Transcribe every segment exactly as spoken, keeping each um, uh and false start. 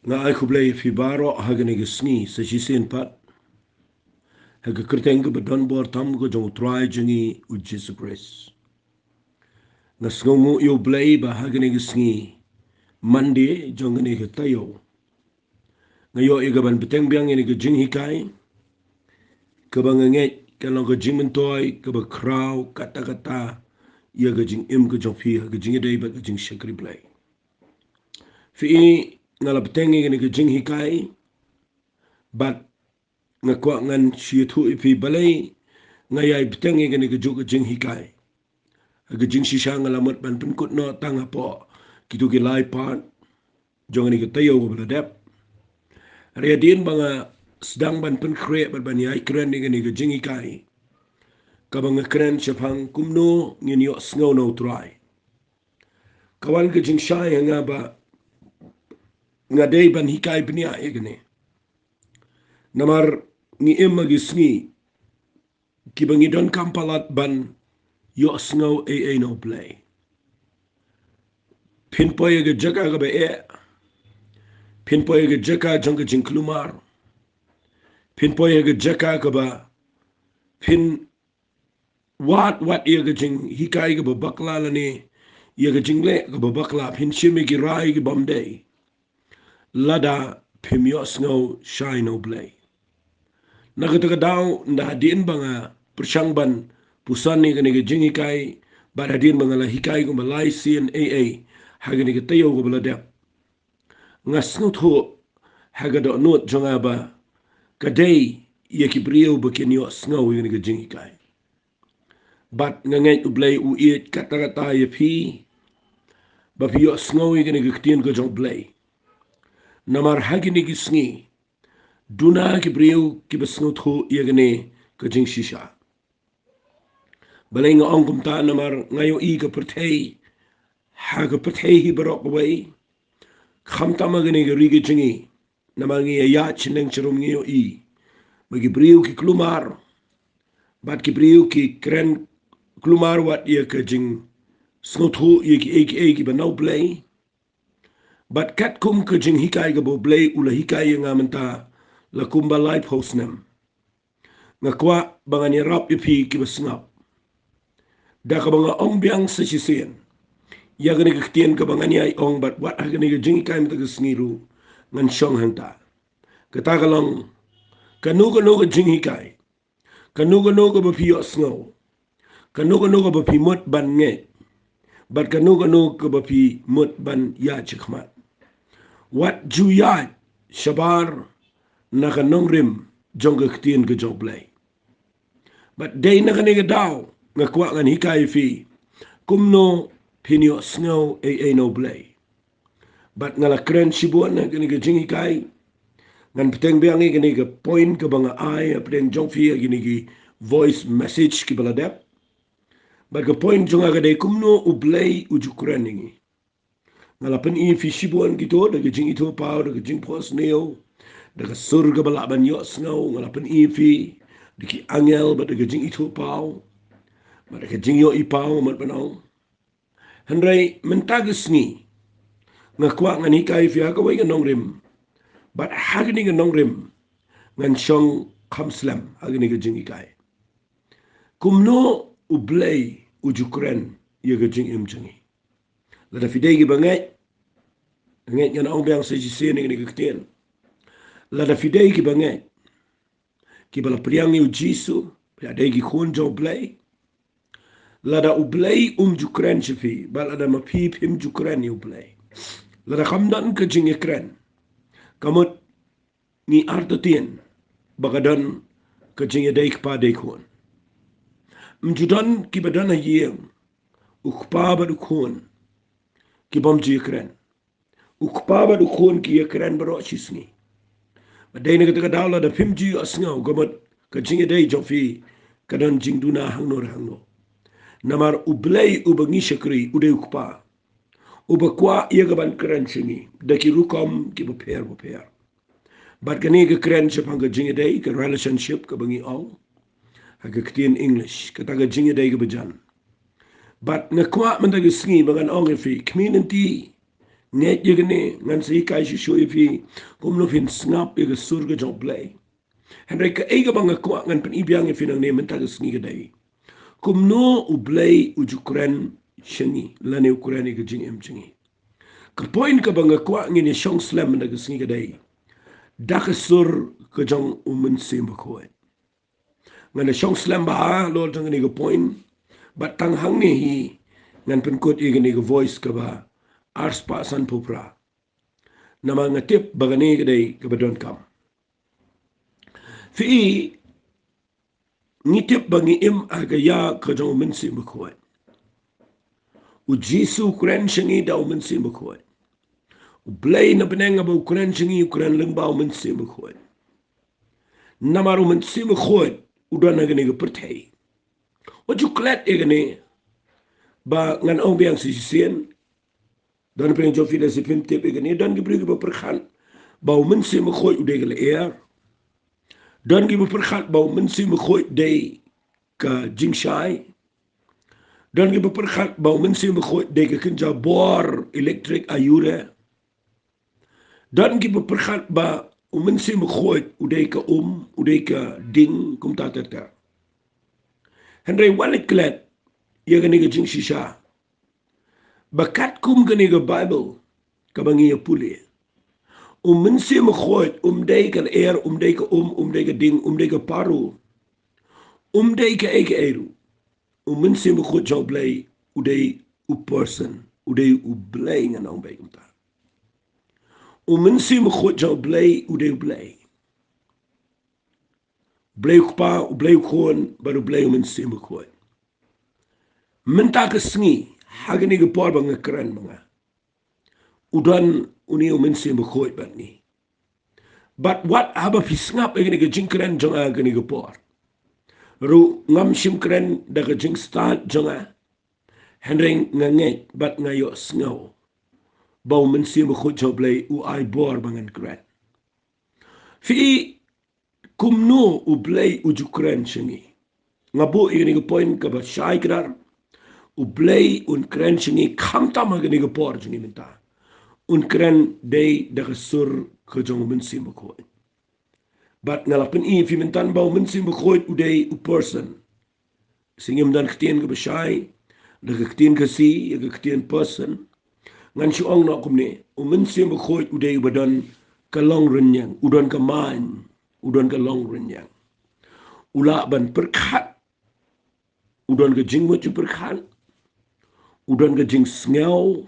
Nga ai khublei ïa phi baroh ha kane ka sngi sa shisien pat, ha ka kyrteng kaba don bor tam ka jong U Trai jong ngi U Jisu Khrist. Nga sngewnguh ïa U Blei ba ha kane ka sngi Monday jong kane ka taïew, nga ïoh ïa ka ban bteng biang ïa kane ka jinghikai kaba nga ngeit kan long ka jingmyntoi kaba khraw katta katta ïa ka jingim ka jong phi ha ka jingïadei bad ka jingshakri Blei. Phi i, nga la bteng ïa kane ka jinghikai bad nga kwah ngan shu ïathuh ïa phi balei nga ïai bteng ïa kane kajuh ka jinghikai. Ha ka jingshisha nga la mut ban pynkut noh tang hapoh kito ki lai part jong kane ka taïew kaba la dep. Hynrei hadien ba nga sdang ban pynkhreh bad ban ïai kren ïa kane ka jinghikai, kaba nga kren shaphang kumno ngin ïohsngew na U Trai, ka wan ka jingshai ha nga ba nga dei ban hikai bniah ïa kane. Namar ngi im ha ki sngi kiba ngi donkam palat ban ïohsngew ei ei na U Blei. Phin poi ha ka jaka kaba eh, phin poi ha ka jaka jong ka jingkulmar, phin poi ha ka jaka kaba phin wad wad ïa ka jinghikai kaba bakla lane ïa ka jingleh kaba bakla, phin shim ïa ki rai ki bym dei lada phim ïohsngew shai na U Blei. Na kata ka daw, nda hadien ba nga pyrshang ban puson ïa kane ka jinghikai bad hadien ba nga la hikai kumba lai sien ei ei ha kane ka taïew kaba la dep, nga sngewthuh ha ka dohnud jong nga ba ka dei ïa ki briew ba kin ïohsngew ïa kane ka jinghikai. Bad nga ngeit U Blei u ïeit katta katta ïa phi ba phi ïohsngew ïa kane ka ktien ka jong U Blei. Namar ha kine ki sngi duna ki briew kiba sngewthuh ïa kane ka jingshisha. Balei nga ong kumta? Namar nga ïohi ka pyrthei, ha ka pyrthei hi baroh kawei, khamtam ha kane ka ri ka jong ngi, namar ngi ïa ïaid shane sharum, ngi ïohi ba ki briew ki kulmar bad ki briew ki kren kulmar wat ïa ka jingsngewthuh ïa kiei kiei kiba na U Blei. Bad katkum ka jinghikai kaba U Blei u la hikai ïa nga mynta la kumba laiphew snem, nga kwah ba ngan ïarap ïa phi kiba sngap da kaba nga ong biang sa shisien ïa kane ka ktien kaba ngan ïai ong bad wat ha kane ka jinghikai mynta ka sngi ruh ngan shong hangta. Kata ka long, kano kano ka jinghikai, kano kano kaba phi ïohsngew, kano kano kaba phi mut ban ngeit, bad kano kano kaba phi mut ban ïaid shakhmat, wat ju ïaid shabar na ka nongrim jong ka ktien ka jong U Blei. Bad dei na kane ka daw nga kwah ngan hikai ïa phi kumno phin ïohsngew ei ei na U Blei. Bad nga la kren shibun ha kane ka jinghikai. Ngan bteng biang ïa kane ka point kaba nga ai hapdeng jong phi ha kine ki voice message kiba la dep. Bad ka point jong nga ka dei kumno U Blei u ju kren ïa ngi. Nga la pyni ïa phi shibun kito, da ka jingithuhpaw, da ka jingphohsniew, da ka sur kaba lah ban ïohsngew, nga la pyni ïa phi da ki angel bad da ka jingithuhpaw bad da ka jingïohipaw, mut ban ong. Hynrei mynta ka sngi nga kwah ngan hikai ïa phi ha kawei ka nongrim, bad ha kane ka nongrim ngan shong kham slem ha kane ka jinghikai. Kumno U Blei u ju kren ïa ka jingim jong ngi. Lada phi dei kiba ngeit, ngeit ngan ong biang sa shisien ïa kane ka ktien. Lada phi dei kiba ngeit, kiba la pdiang ïa U Jisu, phi la dei ki khun jong U Blei. Lada U Blei um ju kren sha phi, bad lada ma phi phim ju kren ïa U Blei, lada kam don ka jingïakren, ka mut ngi artatien ba ka don ka jingïadei kpa dei khun. Ym ju don kiba don ha ïing, u kpa bad u khun, ki bym ju ïakren. U kpa bad u khun ki ïakren baroh shi sngi. Bad dei na kata ka daw lada phim ju ïohsngew, ka mut ka jingïadei jong phi ka don jingduna hangno re hangno. Namar U Blei uba ngi shakri u dei u kpa uba kwah ïa ka ban kren sha ngi da ki rukom kiba pher bapher. Bad kane ka kren shaphang ka jingïadei, ka relationship kaba ngi ong ha ka ktien English, kata ka jingïadei kaba jan. Bad nga kwah mynta ka sngi ba ngan ong ïa phi, khmih lynti ngeit ïa kane, ngan sa hikai shuh shuh ïa phi kumno phin sngap ïa ka sur ka jong U Blei. Hynrei kaei kaba nga kwah ngan pyni biang ïa phi nangne mynta ka sngi ka dei, kumno U Blei u ju kren sha ngi lane u kren ïa ka jingim jong ngi. Ka point kaba nga kwah ngin ïa shong slem mynta ka sngi ka dei da ka sur ka jong U Mynsiem Bakhuid. Ngan ïa shong slem bha halor jong kane ka point, bad tang hangne hi ngan pynkut ïa kane ka voice kaba ar spah san phew phra. Namar nga tip ba kane ka dei kaba donkam. Phi i, ngi tip ba ngi im ha ka ïa ka jong U Mynsiem Bakhuid. U Jisu u kren sha ngi da U Mynsiem Bakhuid. U Blei na bneng haba u kren sha ngi, u kren lyngba U Mynsiem Bakhuid. Namar U Mynsiem Bakhuid u don ha kane ka pyrthei. Wat ju klet ïa kane, ba ngan ong biang shisien. Don phi jong phi lehse phim tip ïa kane, don ki briew kiba pyrkhat ba U Mynsiem Bakhuid u dei ka lyer. Don kiba pyrkhat ba U Mynsiem Bakhuid u dei ka jingshai. Don kiba pyrkhat ba U Mynsiem Bakhuid u dei ka kynja bor elektrik aiu re. Don kiba pyrkhat ba U Mynsiem Bakhuid u dei ka um, u dei ka ding, kumta ter ter. Hynrei wat leit klet ïa kane ka jingshisha, ba katkum kane ka Baibl kaba ngi ïa pule, U Mynsiem Bakhuid um dei ka lyer, um dei ka um, um dei ka ding, um dei ka paru, um dei kaei kaei ruh. U Mynsiem Bakhuid jong U Blei u dei u person, u dei U Blei, ngan ong beit kumta. U Mynsiem Bakhuid jong U Blei u dei U Blei. Blei U Kpa, U Blei U Khun, bad U Blei U Mynsiem Bakhuid. Mynta ka sngi, ha kane ka por ba nga kren ma nga, u don une U Mynsiem Bakhuid bad ngi. Bad wat haba phi sngap ïa kane ka jingkren jong nga ha kane ka por ruh, ngam shym kren da ka jingstad jong nga. Hynrei nga ngeit bad nga ïohsngew ba U Mynsiem Bakhuid jong U Blei u ai bor ba ngan kren. Phi i, kumno U Blei u ju kren sha ngi? Nga buh ïa kane ka point kaba shai kdar. U Blei un kren sha ngi khamtam ha kane ka por jong ngi mynta. Un kren dei da ka sur ka jong U Mynsiem Bakhuid. Bad nga la pyni ïa phi mynta ba U Mynsiem Bakhuid u dei u person. Sngewbha don ka ktien kaba shai, da ka ktien Khasi ïa ka ktien person. Ngan shu ong noh kumne, U Mynsiem Bakhuid u dei uba don ka longrynïeng, u don ka mind, u don ka longrynïeng. U lah ban pyrkhat, u don ka jingmut jingpyrkhat, u don ka jingsngew.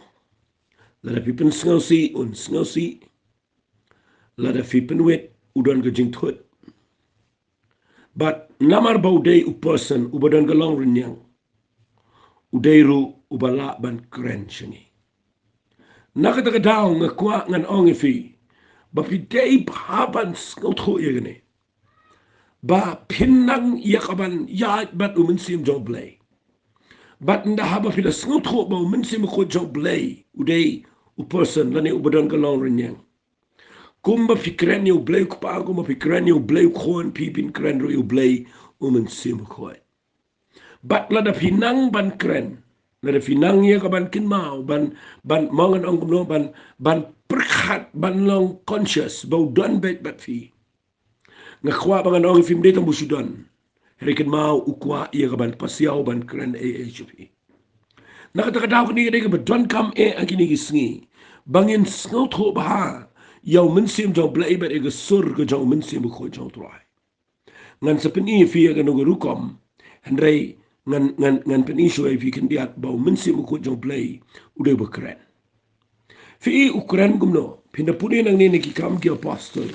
Lada phi pynsngewsih, un sngewsih. Lada phi pynwit, u don ka jingthut. Bad namar ba u dei u person uba don ka longrynïeng, u dei ruh uba lah ban kren sha ngi. Na kata ka daw nga kwah ngan ong ïa phi ba phi dei bha ban sngewthuh ïa kane, ba phin nang ïa ka ban ïaid bad U Mynsiem jong U Blei. Bad ynda haba phi la sngewthuh ba U Mynsiem Bakhuid jong U Blei u dei u person lane uba don ka longrynïeng, kumba phi kren ïa U Blei U Kpa, kumba phi kren ïa U Blei U Khun, phi phin kren ruh ïa U Blei U Mynsiem Bakhuid. Bad lada phi nang ban kren, lada phi nang ïa ka ban kynmaw, ban, ban, ma ngan ong kumno, ban, ban pyrkhat, ban long conscious ba u don beit bad phi, nga kwah ba ngan ong ïa phi, ym dei tang ba u shu don. Hynrei kynmaw, u kwah ïa ka ban pasiaw, ban kren ei ei sha phi. Na kata ka daw kane ka dei kaba donkam eh ha kine ki sngi, ba ngin sngewthuh bha ïa U Mynsiem jong U Blei bad ïa ka sur ka jong U Mynsiem Bakhuid jong U Trai. Ngan sa pyni ïa phi ïa kano ka rukom, hynrei ngan, ngan, ngan pyni shuwa ïa phi khyndiat ba U Mynsiem Bakhuid jong U Blei u dei uba kren. Phi i, u kren kumno? Phin da pule nangne na Ki Kam ki Apostol,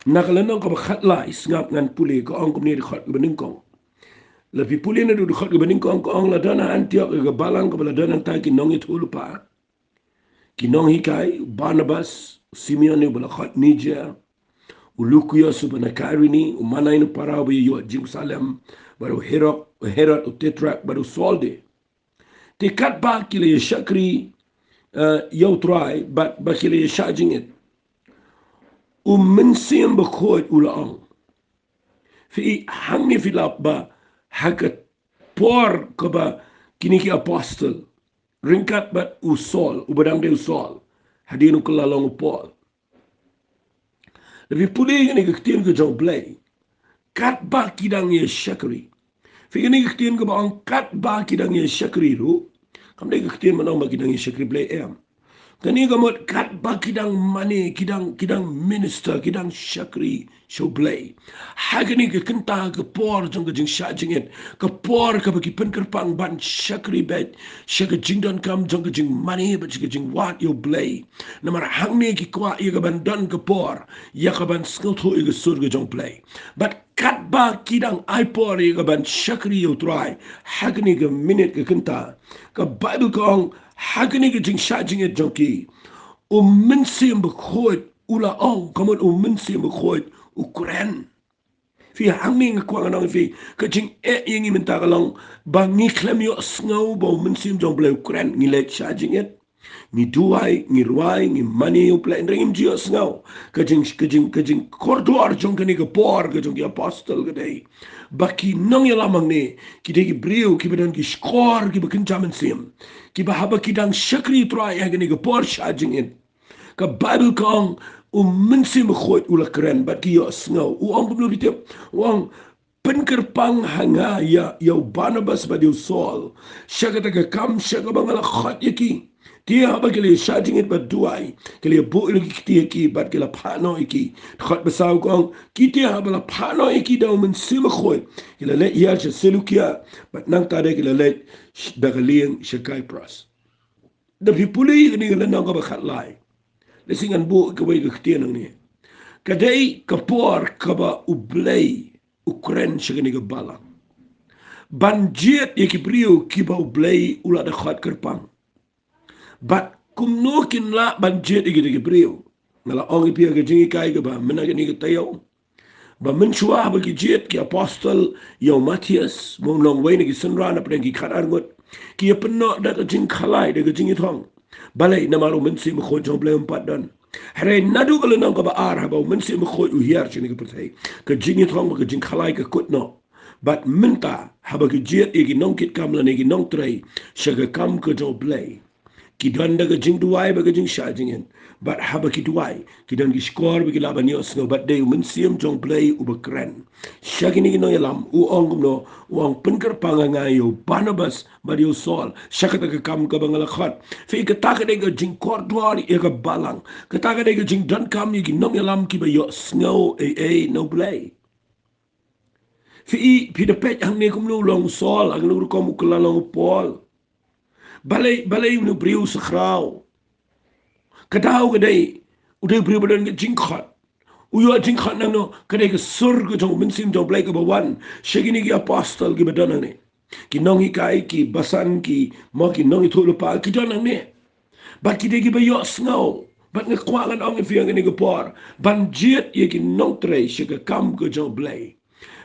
na ka lynnong kaba khatlai, sngap, ngan pule, ka ong kumne, dkhot kaba nyngkong. Lada phi pule naduh dkhot kaba nyngkong, ka ong, la don ha Antiok ïa ka balang kaba la don hangta ki nongïathuhlypa, ki nonghikai, u Barnabas, u Simeon uba la khot Niger, u Lukios uba na Kairini, u Manaen u Parah uba ïa ïoh Jerusalem, bad u Herod, u Herod u Tetrak, bad u Saul de. Te katba ki la ïa shakri, eh, ïa U Trai, bad ba ki la ïa shah jingit, U Mynsiem Bakhuid u la ong. Phi i, hangne phi lap ba ha ka por kaba kine ki apostol, ryngkat bad u Saul, uba dang dei u Saul, Hadien u kylla long u Paul. Lada phi pule ïa kane ka ktien ka jong u Blei, katba ki dang ïa shakri. Phi, kane ka ktien kaba ong katba ki dang ïa shakri ruh, kam dei ka ktien ban ong ba ki dang ïa shakri Blei, em. Kane ka mut katba ki dang mane, ki dang, ki dang minister, ki dang shakri sha u Blei. Ha kane ka kynta ka por jong ka jingshah jingit, ka por kaba ki pynkyrpang ban shakri beit sha ka jingdonkam jong ka jingmane bad sha ka jingwad ïa u Blei. Namar hangne ki kwah ïa ka ban don ka por ïa ka ban sngewthuh ïa ka sur ka jong u Blei. Bad katba ki dang ai por ïa ka ban shakri ïa u Trai ha kane ka minit ka kynta, ka Baibl ka ong, ha kane ka jingshah jingit jong ki, u Mynsiem Bakhuid u la ong, ka mut u Mynsiem Bakhuid u kren. Phi, hangne nga kwah ngan ong ïa phi, ka jingeh ïa ngi mynta ka long ba ngi khlem ïohsngew ba u Mynsiem jong u Blei u kren. Ngi leit shah jingit, ngi duwai, ngi rwai, ngi mane ïa u Blei, hynrei ngim ju ïohsngew. Ka jing, ka jing, ka jingkordor jong kane ka por ka jong ki apostol ka dei ba ki nongïalam hangne ki dei ki briew kiba don ki shkor kiba kynja mynsiem, kiba haba ki dang shakri ïa u Trai ha kane ka por shah jingit, ka Baibl ka ong, u Mynsiem Bakhuid u la kren bad ki ïohsngew. U ong kumno, phi tip? U ong, pynkyrpang ha nga ïa, ïa u Barnabas bad ïa u Saul sha kata ka kam sha kaba nga la khot ïa ki. Te haba ki la ïa shah jingit bad duwai, ki la ïa buh ïa ki kti ïa ki bad ki la phah noh ïa ki. Dkhot ba saw ka ong, ki te haba la phah noh ïa ki da u Mynsiem Bakhuid, ki la leit hiar sha Selukia, bad nangta de ki la leit sh-, da ka lieng sha Kaipras. Lada phi pule ïa kane ka lynnong kaba khatlai, lehse ngan buh kawei ka ktien hangne. Ka dei ka por kaba u Blei u kren sha kane ka balang ban jied ïa ki briew kiba u Blei u la da khot kyrpang. Bad kumno kin lah ban jied ïa kita ki briew? Nga la ong ïa phi ha ka jinghikai kaba mynta kane ka taïew, ba mynshuwa haba ki jied ki apostol ïa u Mathaios, ba un long uwei na ki synran hapdeng ki khatar ngut, ki ïa pynnoh da ka jingkhalai, da ka jingïathong. Balei? Namar u Mynsiem Bakhuid jong u Blei um pat don. Hynrei naduh ka lynnong kaba ar, haba u Mynsiem Bakhuid u hiar sha kane ka pyrthei, ka jingïathong bad ka jingkhalai ka kut noh. Bad mynta haba ki jied ïa ki nongkitkam lane ki nongtrei sha ka kam ka jong u Blei, ki don da ka jingduwai bad ka jingshah jingit. Bad haba ki duwai, ki don ki shkor ba ki lah ban ïohsngew, bad dei u Mynsiem jong u Blei uba kren. Sha kine ki nongïalam u ong kumno? U ong, pynkyrpang ha nga ïa u Barnabas bad ïa u Saul sha kata ka kam kaba nga la khot. Phi, kata ka dei ka jingkordor ïa ka balang. Kata ka dei ka jingdonkam ïa ki nongïalam kiba ïohsngew ei ei na u Blei. Phi, phi da peit hangne kumno u long u Saul, hangne rukom u kylla long u Paul. Balei, balei une u briew u sa khraw? Ka daw ka dei, u dei u briew ba don ka jingkhot. U ïoh jingkhot nangno? Ka dei ka sur ka jong u Mynsiem jong u Blei kaba wan sha kine ki apostol kiba don hangne. Ki nonghikai, ki basan, ki, mo, ki nongïathuhlypa, ki don hangne. Bad ki dei kiba ïohsngew. Bad nga kwah ngan ong ïa phi ha kane ka por, ban jied ïa ki nongtrei sha ka kam ka jong u Blei.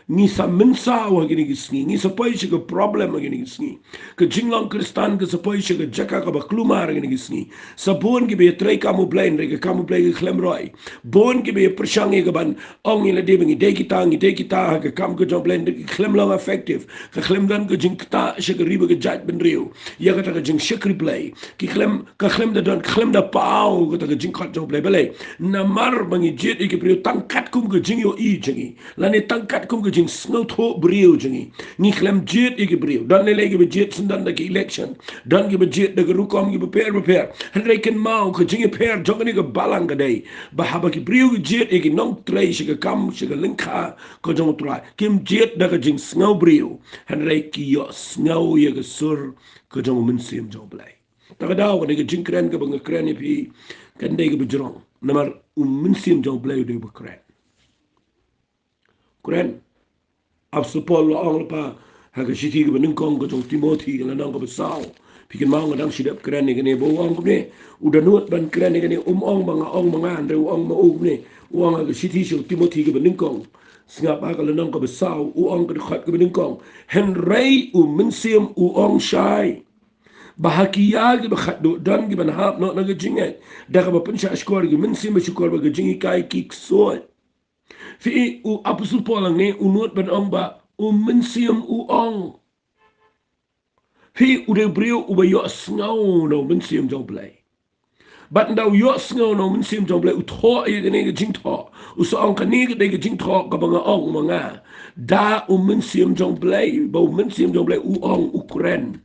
Ngi sa mynsaw ha kine ki sngi, ngi sa poi sha ka problem ha kine ki sngi. Ka jinglong Khristan ka sa poi sha ka jaka kaba kulmar ha kine ki sngi. Sa bun kiba ïa treikam u Blei, hynrei ka kam u Blei ka khlem roi. Bun kiba ïa pyrshang ïa ka ban ong ïa lade ba ngi dei kita, ngi dei kita ha ka kam ka jong u Blei, hynrei ka khlem long effective. Ka khlem don ka jingktah sha ka ri bad ka jaitbynriew ïa kata ka jingshakri Blei. Ki khlem, ka khlem da don, khlem da paw kata ka jingkhot jong u Blei. Balei? Namar ba ngi jied ïa ki briew tang katkum ka jingïohi jong ngi, lane tang katkum ka jingsngewthuh briew jong ngi. Ngi khlem jied ïa ki briew. Don lei lei kiba jied syndon da ki election, don kiba jied da ki rukom kiba pher bapher. Hynrei kynmaw, ka jingïapher jong kane ka balang ka dei ba haba ki briew ki jied ïa ki nongtrei sha ka kam, sha ka lyngkha ka jong u Trai, kim jied da ka jingsngew briew, hynrei ki ïohsngew ïa ka sur ka jong u Mynsiem jong u Blei. Ta ka daw, kane ka jingkren kaba nga kren ïa phi, kan dei kaba jrong. Namar u Mynsiem jong u Blei u dei uba kren. Kren. Apostol Paul u la ong lypa ha ka shithi kaba nyngkong ka jong u Timothi, ka lynnong kaba saw. Phi kynmaw, nga dang shu dep kren ïa kane, ba u ong kumne. U da nud ban kren ïa kane, um ong ba nga ong ma nga, hynrei u ong ma u kumne. U ong ha ka shithi sha u Timothi kaba nyngkong, sngap ha ka lynnong kaba saw, u ong ka dkhot kaba nyngkong: Hynrei u Mynsiem u ong shai ba ha ki ïa kiba khatduh don ki ban hap noh na ka jingngeit da kaba pynshah shkor ïa ki mynsiem ba shukor bad ka jinghikai ki ksuid. Phi, u Apostol Paul hangne u nud ban ong ba u Mynsiem u ong. Phi, u dei u briew uba ïohsngew na u Mynsiem jong u Blei. Bad ynda u ïohsngew na u Mynsiem jong u Blei, u thoh ïa kane ka jingthoh. U sa ong, kane ka dei ka jingthoh kaba nga ong ma nga da u Mynsiem jong u Blei, ba u Mynsiem jong u Blei u ong, u kren.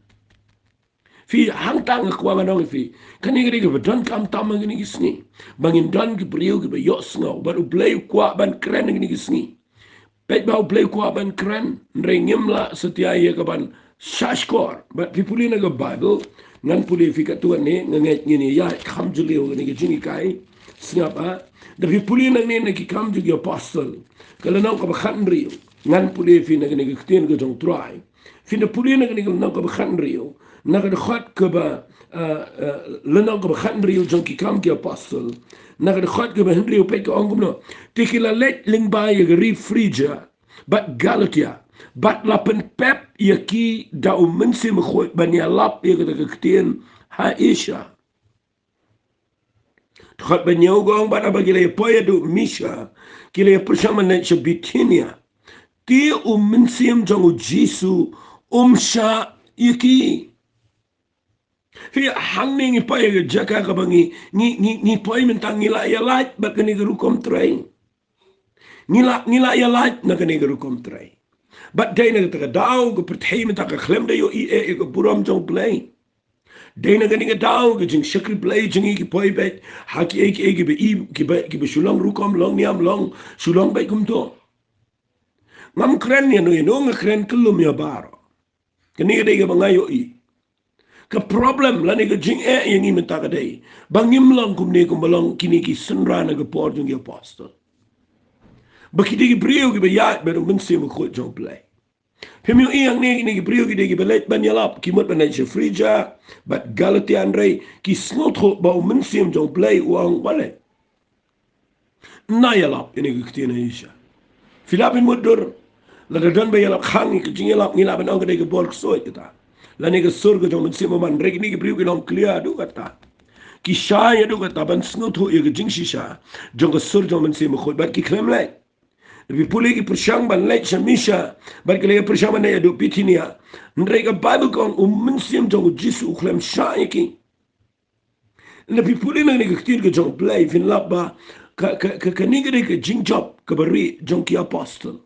Phi, hangta nga kwah ngan ong ïa phi, kane ka dei kaba donkam tam ha kine ki sngi, ba ngin don ki briew kiba ïohsngew, bad u Blei u kwah ban kren ha kine ki sngi. Peit ba u Blei u kwah ban kren, hynrei ngim lah satia ïa kaban shahshkor. Bad phi pule na ka Baibl, ngan pule ïa phi katto katne, nga ngeit ngin ïa ïaid kham jylliew ha kane ka jinghikai. Sngap, ha? Da phi pule nangne na Ki Kam jong ki Apostol, ka lynnong kaba khathynriew, ngan pule ïa phi na kane ka ktien ka jong u Trai. Phin da pule na kane ka lynnong kaba khathynriew, na ka dkhot kaba, ah, ah, lynnong kaba khathynriew jong Ki Kam ki Apostol, na ka dkhot kaba hynriew, peit ka ong kumno: Te ki la leit lyngba ïa ka ri Phrygia bad Galatia, bad la pynpep ïa ki da u Mynsiem Bakhuid ban ïalap ïa kata ka ktien ha Asia. Dkhot ba hynñiew ka ong: Bad haba ki la ïa poi haduh Misia, ki la ïa pyrshang ban leit sha Bithynia, te u Mynsiem jong u Jisu um shah ïa ki. Phi, hangne ngi poi ha ka jaka kaba ngi, ngi, ngi, ngi poi mynta, ngi la ïa lait bad kane ka rukom trei. Ngi la, ngi la ïa lait na kane ka rukom trei. Bad dei na kata ka daw ka pyrthei mynta ka khlem da ïohi eh ïa ka burom jong u Blei. Dei na kane ka daw ka jingshakri Blei jong ngi ki poi beit ha kiei kiei kiba i, kiba, kiba shu long rukom, long niam, long shu long beit kumto. Ngam kren ïano ïano, nga kren kyllum ïa baroh. Kane ka dei kaba nga ïohi. Ka problem lane ka jingeh ïa ngi mynta ka dei ba ngim long kumne kumba long kine ki synran ha ka por jong ki Apostol, ba ki dei ki briew kiba ïaid bad u Mynsiem Bakhuid jong u Blei. Phim ïohi hangne kine ki briew ki dei kiba leit ban ïalap, ki mut ban leit sha Phrygia bad Galatia, hynrei ki sngewthuh ba u Mynsiem jong u Blei u ong, wat leit, ynda ïalap ïa kane ka ktien ha Asia. Phi lah ban mutdur, lada don ba ïalap khang ïa ka jingïalap, ngi lah ban ong ka dei ka bor ksuid kata, lane ka sur ka jong u Mynsiem Bymman, hynrei kine ki briew ki long clear haduh katta. Ki shai haduh katta ban sngewthuh ïa ka jingshisha jong ka sur jong u Mynsiem Bakhuid, bad ki khlem leit. Phi pule, ki pyrshang ban leit sha Misia, bad ki la ïa pyrshang ban leit haduh Bithynia, hynrei ka Baibl ka ong u Mynsiem jong u Jisu u khlem shah ïa ki. Lada phi pule na kane ka ktien ka jong u Blei, phin lap ba ka, ka, ka, kane ka dei ka jingjop kaba rieh jong ki Apostol,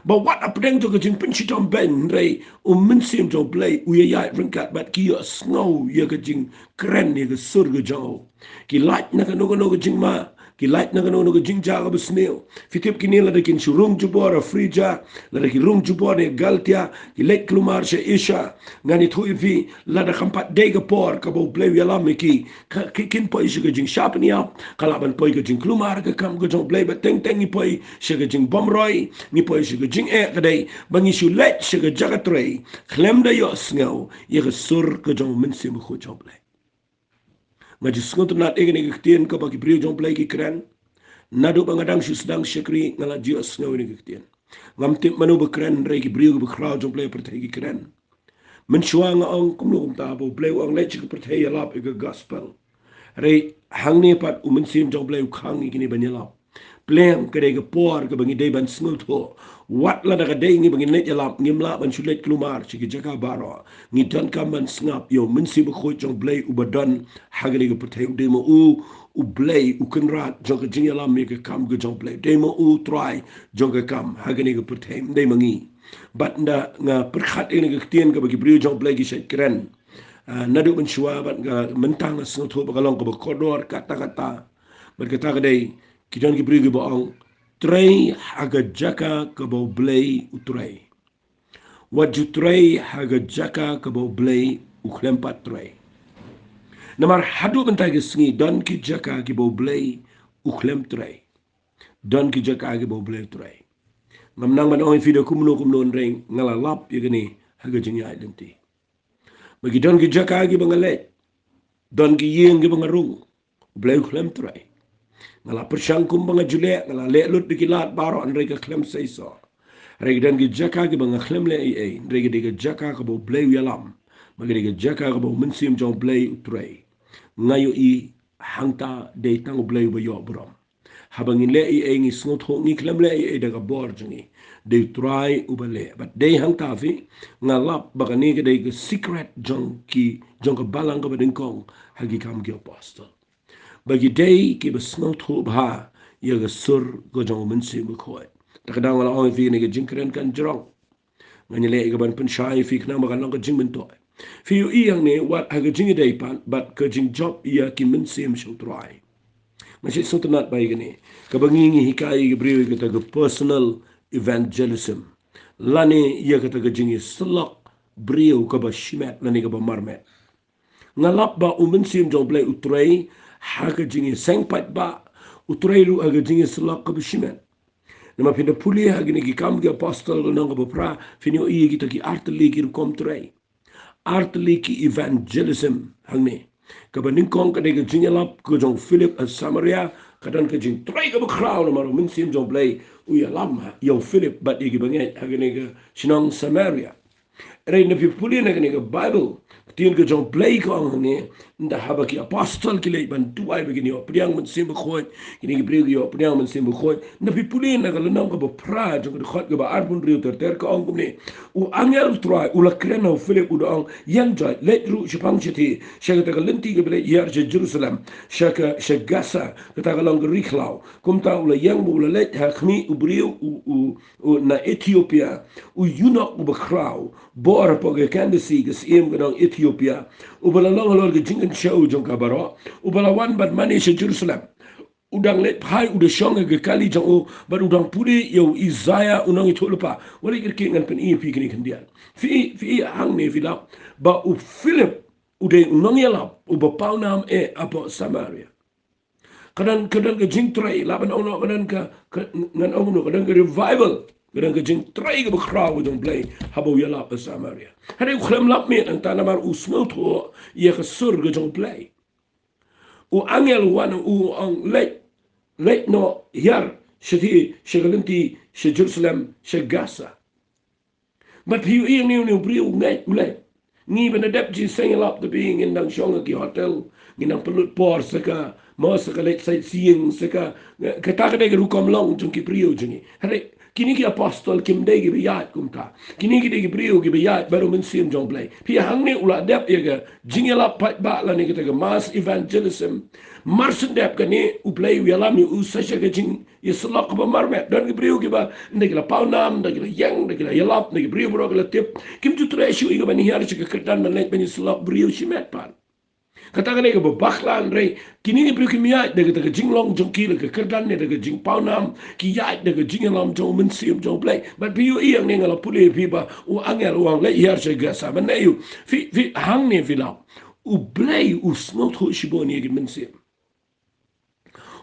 ba wat hapdeng jong ka jingpynshitom beiñ, hynrei u Mynsiem jong u Blei u ïa ïaid ryngkat bad ki ïohsngew ïa ka jingkren ïa ka sur ka jong u. Ki lait na kano kano ka jingma, ki lait na kano kano ka jingjia kaba sniew. Phi tip, kine lada kin shu rung jubor ha Phrygia, lada ki rung jubor ne Galatia, ki leit kulmar sha Asia, ngan ïathuh ïa phi, lada kam pat dei ka por kaba u Blei u ïalam ïa ki, ka, ki, kin poi sha ka jingshah pynïap, ka lah ban poi ka jingkulmar ka kam ka jong u Blei. Bad teng teng ngi poi sha ka jingbymroi, ngi poi sha ka jingeh, ka dei ba ngi shu leit sha ka jaka trei khlem da ïohsngew ïa ka sur ka jong u Mynsiem Bakhuid jong u Blei. Nga ju sngewtynnad ïa kane ka ktien kaba ki briew jong u Blei ki kren. Naduh ba nga dang shu sdang shakri nga la ju ïohsngew ïa kane ka ktien. Ngam tip mano ba kren, hynrei ki briew kiba khraw jong u Blei ha pyrthei ki kren. Mynshuwa nga ong kumno kumta, ba u Blei u ong leit sha ka pyrthei, ïalap ïa ka gospel. Hynrei hangne pat u Mynsiem jong u Blei u khang ïa kine ban ïalap. Pleng ka dei ka por kaba ngi dei ban sngewthuh. Wat lada ka dei ngi ba ngin leit ïalap, ngim lah ban shu leit kulmar sha ki jaka baroh. Ngi donkam ban sngap ïa u Mynsiem Bakhuid jong u Blei uba don ha kane ka pyrthei. U dei ma u u Blei u Kynrad jong ka jingïalam ïa ka kam ka jong u Blei. U dei ma u u Trai jong ka kam ha kane ka pyrthei, ym dei ma ngi. Bad ynda nga pyrkhat ïa kane ka ktien kaba ki briew jong u Blei ki shait kren, ah, naduh mynshuwa bad ka mynta, nga sngewthuh ba ka long kaba kordor katta katta. Bad kata ka dei, ki don ki briew kiba ong, trei ha ka jaka kaba u Blei u trei. Wat ju trei ha ka jaka kaba u Blei u khlem pat trei. Namar haduh mynta ka sngi don ki jaka kiba u Blei u khlem trei. Don ki jaka kiba u Blei u trei. Ngam nang ban ong ïa phi da kumno kumno, hynrei nga la lap ïa kane ha ka jingïaid lynti. Ba ki don ki jaka kiba nga leit, don ki ïing kiba nga rung, u Blei u khlem trei. Nga la pyrshang kumba nga ju leh, nga la leh lut da ki lad baroh, hynrei ka khlem seisoh. Hynrei ki don ki jaka kiba nga khlem leh ei ei, hynrei ki dei ka jaka kaba u Blei u ïalam, ba ki dei ka jaka kaba u Mynsiem jong u Blei u trei. Nga ïohi hangta dei tang u Blei uba ïoh burom. Haba ngin leh ei ei ngi sngewthuh ngi khlem leh ei ei da ka bor jong ngi. Dei u Trai uba leh. Bad dei hangta phi, nga lap ba kane ka dei ka secret jong ki, jong ka balang kaba nyngkong ha Ki Kam ki Apostol. ba ki dei kiba sngewthuh bha ïa ka sur ka jong u Mynsiem Bakhuid. Ta ka daw nga la ong ïa phi kane ka jingkren kan jrong. Ngan ïaleh ïa ka ban pynshai ïa phi khnang ba kan long ka jingmyntoi. Phi ïohi hangne wat ha ka jingïadei pat bad ka jingjop ïa ki mynsiem sha U Trai. Nga sngewtynnat bha ïa kane. Kaba ngi ngi hikai ïa ki briew ïa kata ka personal evangelism, lane ïa kata ka jingïasyllok briew kaba shimet lane kaba marmet. Nga lap ba u Mynsiem jong U Blei u trei ha ka jingïaseng paidbah, u trei ruh ha ka jingïasyllok kaba shimet. Namar phin da pule ha kine ki Kam ki Apostol ka lynnong kaba phra, phin ïohi ïa kita ki artylli ki rukom trei. Artylli ki evangelism hangne. Kaba nyngkong ka dei ka jingïalap ka jong u Philip ha Samaria, ka don ka jingtrei kaba khraw namar u Mynsiem jong U Blei u ïalam ha ïa u Philip bad ïa ki bangeit ha kane ka shnong Samaria. Hynrei na phi pule na kane ka Baibl, ka ktien ka jong U Blei ka ong hangne, ynda haba ki apostol ki leit ban duwai ba kin ïoh pdiang Mynsiem Bakhuid, kine ki briew ki ïoh pdiang Mynsiem Bakhuid. Na phi pule na ka lynnong kaba phra jong ka dkhot kaba arphew hynriew ter ter ka ong kumne: U angel U Trai u la kren ha u Philip u da ong, ïeng jait, leit ruh shaphang shathie sha kata ka lynti kaba leit hiar sha Jerusalem, sha ka, sha Gaza, kata ka long ka ri khlaw. Kumta u la ïeng bad u la leit ha khmih u briew u, u, u na Ethiopia, u eunuch uba khraw bor hapoh ka Kandasi, ka syiem ka nong Ethiopia, uba la long halor ka jingkynshew jong ka baroh, uba la wan bad mane sha Jerusalem. U dang leit phai, u da shong ha ka kali jong u, bad u dang pule ïa u Isaïah u nongïathuhlypa. Wat leit kyrkieh, ngan pyni ïa phi kine khyndiat. Phi, phi hangne phi lap ba u Philip u dei u nongïalap uba pawnam eh hapoh Samaria. Ka don, ka don ka jingtrei, lah ban ong noh ka don ka, ka, ngan ong noh, ka don ka revival, ka don ka jingtrei kaba khraw ka jong U Blei haba u ïalap ha Samaria. Hynrei u khlem lap miet hangta namar u sngewthuh ïa ka sur ka jong U Blei. U angel u wan u ong, leit, leit noh hiar shathie sha ka lynti, sha Jerusalem, sha Gaza. Bad phi ïohi hangne une u briew u ngeit, u leit. Ngi ba na dep jingïaseng ïalap te phi, ngin dang shong ha ki hotel, ngin dang pynlut por sa ka, mo, sa ka leit sightseeing, sa ka, kata ka dei ka rukom long jong ki briew jong ngi. Hynrei kine ki apostol kim dei kiba ïaid kumta. Kine ki dei ki briew kiba ïaid bad u Mynsiem jong U Blei. Phi, hangne u la dep ïa ka jingïalap paidbah lane kata ka mass evangelism. Mar shen dep kane U Blei u ïalam ïa u sa sha ka jing ïasyllok kaba marmet. Don ki briew kiba, ynda ki la pawnam, ynda ki la ïeng, ynda ki la ïalap, ynda ki briew baroh ki la tip, kim ju treh shuh ïa ka ban hiar sha ka kyrdan ban leit ban ïasyllok briew shimet pat. Kata ka dei kaba bakla, hynrei kine ki briew kim ïaid da kata ka jinglong jong ki la ka kyrdan ne da ka jingpawnam, ki ïaid da ka jingïalam jong u Mynsiem jong U Blei. Bad phi ïohi hangne, nga la pule ïa phi ba u angel u ong leit hiar sha Gaza. Ban ïohi, phi, phi, hangne phi lap, U Blei u sngewthuh shibun ïa ki mynsiem.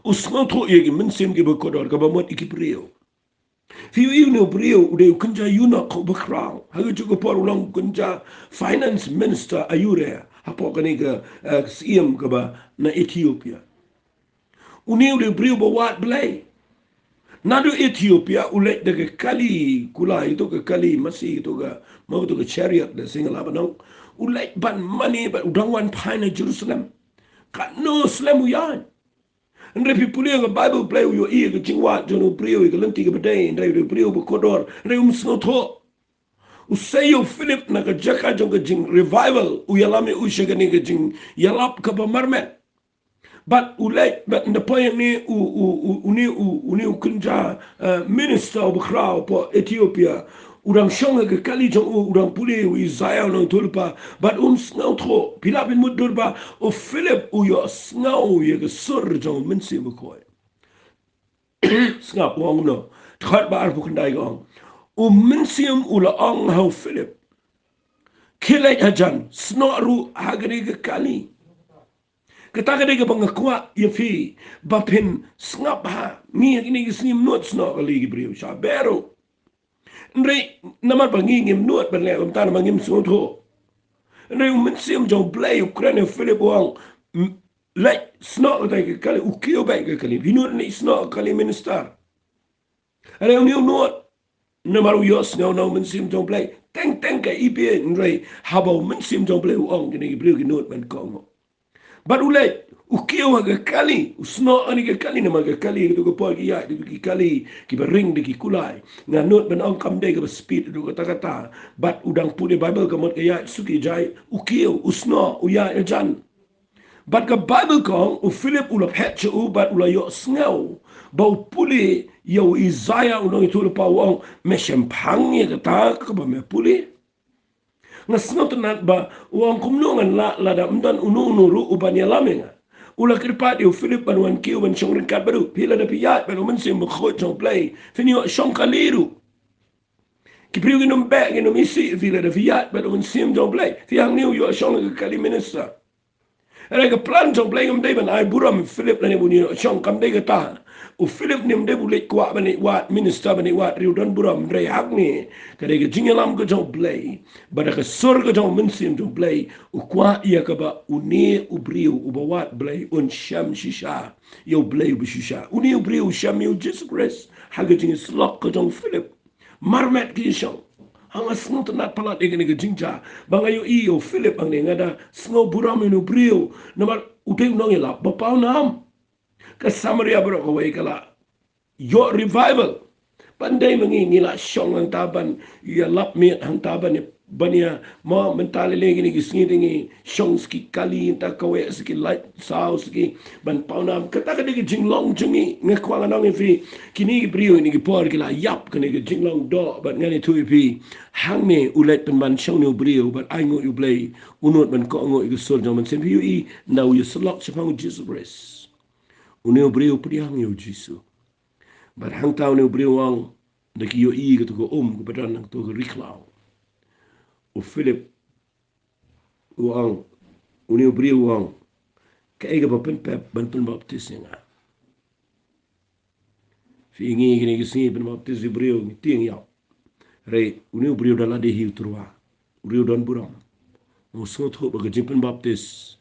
U sngewthuh ïa ki mynsiem kiba kordor, kaba mut ïa ki briew. Phi ïohi une u briew u dei u kynja eunuch uba khraw. Ha kajuh ka por u long u kynja finance minister aiu re hapoh kane ka, eh, syiem kaba na Ethiopia. Une u dei u briew ba wad Blei. Naduh Ethiopia u leit da ka kali kulai, ito ka kali masi, ito ka, mo, ito ka chariot da sing la ba nong. U leit ban mane bad u dang wan phai na Jerusalem. Katno slem u ïaid. Hynrei phi pule ïa ka Baibl, U Blei u ïohi ïa ka jingwad jong u briew ïa ka lynti kaba dei, hynrei u dei u briew ba kordor, hynrei um sngewthuh. U sei ïa u Philip na ka jaka jong ka jing revival, u ïalam ïa u sha kane ka jingïalap kaba marmet. Bad u leit, bad ynda poi hangne u, u, u, une u, une u kynja, eh, minister uba khraw hapoh Ethiopia. U dang shong ha ka kali jong u, u dang pule u Isaïah u nongïathuhlypa, bad um sngewthuh. Phi lah ban mutdur ba u Philip u ïohsngew ïa ka sur jong u Mynsiem Bakhuid. Sngap u ong kumno. Dkhot ba arphew khyndai ka ong, u Mynsiem u la ong ha u Philip, khie leit hajan, snoh ruh ha kane ka kali. Kata ka dei kaba nga kwah ïa phi ba phin sngap ha ngi ha kine ki sngi, ym nud snoh kali ki briew sha bero. Hynrei namar ba ngi ngim nud ban leh kumta namar ngim sngewthuh. Hynrei u Mynsiem jong U Blei u kren ïa u Philip u ong, leit snoh kata ka kali, u kiew beit ka kali. Phi nud leit snoh kali minister. Hynrei une u nud namar u ïohsngew na u Mynsiem jong U Blei. Teng teng ka i bieit, hynrei haba u Mynsiem jong U Blei u ong, kine ki briew ki nud ban kohnguh. Bad u leit, u kiew ha ka kali, u snoh ha kane ka kali namar ka kali, kito ka por ki ïaid da ki kali kiba ring da ki kulai. Nga nud ban ong kam dei kaba speed haduh katta katta. Bad u dang pule Baibl, ka mut ka ïaid suki jai, u kiew, u snoh, u ïaid hajan. Bad ka Baibl ka ong, u Philip u la phet sha u bad u la ïohsngew ba u pule ïa u Isaiah u nongïathuhlypa, u ong, me shemphang ïa kata kaba me pule? Nga sngewtynnat ba u ong, kumno ngan lah lada ym don uno uno ruh uban ïalam ïa nga? U la kyrpad ïa u Philip ban wan kiew ban shong ryngkat bad u. Phi, lada phi ïaid bad u Mynsiem Bakhuid jong U Blei, phin ïoh shong kali ruh. Ki briew kin ym beh, kin ym isih ïa phi lada phi ïaid bad u Mynsiem jong U Blei. Phi hangne u ïoh shong ha ka kali minister. Hynrei ka plan jong U Blei kam dei ban ai burom ïa u Philip lane ba un ïoh shong, kam dei kata. U Philip ym dei ba u leit kwah ban leit wad minister, ban leit wad riewdonburom, hynrei hangne ka dei ka jingïalam ka jong U Blei. Bad da ka sur ka jong u Mynsiem jong U Blei, u kwah ïa kaba une u briew uba wad Blei un shem shisha ïa U Blei uba shisha. Une u briew u shem ïa U Jisu Khrist ha ka jingïasyllok ka jong u Philip. Mar met ki shong. Ha, nga sngewtynnat palat ïa kane ka jingjia ba nga ïohi ïa u Philip hangne, nga da sngew burom ïa une u briew. Namar u dei u nongïalap ba pawnam. Ka Samaria baroh kawei ka la ïoh revival. Ban dei ma ngi, ngi la shong hangta ban ïalap miet hangta ban ïa, ban ïa, mo, mynta lei lei kine ki sngi te ngi shong sa ki kali hangta, kawei sa ki light, saw sa ki, ban pawnam. Kata ka dei ka jinglong jong ngi. Nga kwah ngan ong ïa phi, kine ki briew kine ki por ki la ïap kane ka jinglong doh, bad ngan ïathuh ïa phi. Hangne u leit pynban shong une u briew bad ainguh ïa U Blei, u nud ban kohnguh ïa ka sur jong u Mynsiem. Phi ïohi, ynda u ïasyllok shaphang U Jisu Khrist, une u briew u pdiang ïa U Jisu. Bad hangta une u briew u ong, da ki ïohi kato ka um kaba don hangto ka ri khlaw. U Philip u ong, une u briew u ong, kaei kaba pynpep ban pynbaptis ïa nga? Phi, ngi kine ki sngi pynbaptis ïa u briew ngi tieng ïap. Hynrei une u briew da lade hi u tyrwa, u briew donburom. U sngewthuh ba ka jingpynbaptis